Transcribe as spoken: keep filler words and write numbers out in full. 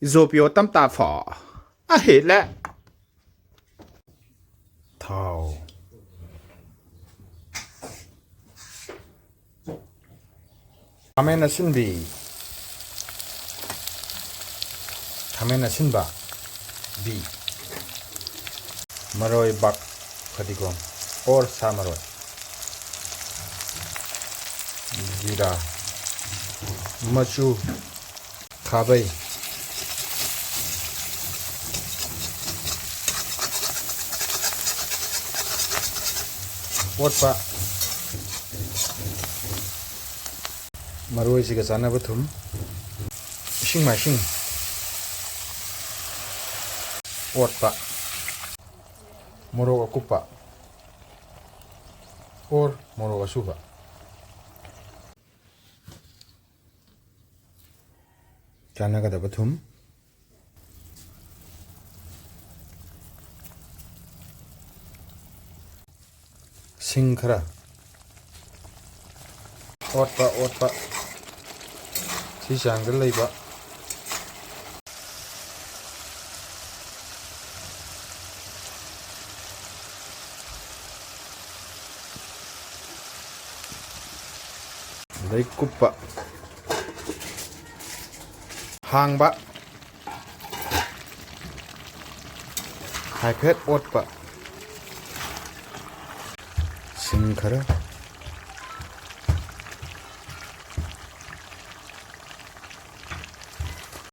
ꯏꯖꯣꯄꯤꯌꯣ ꯇꯝ ꯇꯥꯐꯣ꯫ ꯑꯍꯦꯂꯦ꯫ ꯊꯥꯎ꯫ ꯈꯥꯃꯦꯟ ꯑꯁꯤꯟꯕꯤ꯫ ꯈꯥꯃꯦꯟ ꯑꯁꯤꯟꯕ꯫ ꯕꯤ꯫ ꯃꯔꯣꯏ ꯕꯥꯛ ꯐꯗꯤꯒꯣꯝ꯫ ꯑꯣꯔ ꯁꯥ ꯃꯔꯣꯏ꯫ ꯖꯤꯔꯥ꯫ ꯃꯆꯨ꯫ ꯈꯥꯕꯩ꯫ ꯑꯣꯠꯄ꯫ ꯃꯔꯣꯏꯁꯤꯒ ꯆꯥꯟꯅꯕ ꯊꯨꯝ꯫ ꯏꯁꯤꯡ ꯃꯥꯏꯁꯤꯡ꯫ ꯑꯣꯠꯄ꯫ ꯃꯣꯔꯣꯛ ꯑꯀꯨꯞꯄ꯫ ꯑꯣꯔ ꯃꯣꯔꯣꯛ ꯑꯁꯨꯕ꯫ ꯆꯥꯟꯅꯒꯗꯕ ꯊꯨꯝ꯫ ꯁꯤꯡ ꯈꯔ꯫ ꯑꯣꯠꯄ, ꯑꯣꯠꯄ꯫ ꯁꯤ ꯆꯥꯡꯗ ꯂꯩꯕ꯫ ꯑꯗꯩ ꯀꯨꯞꯄ꯫ ꯍꯥꯡꯕ꯫ ꯍꯥꯏꯐꯦꯠ ꯑꯣꯠꯄ꯫ ꯁꯤꯡ ꯈꯔ꯫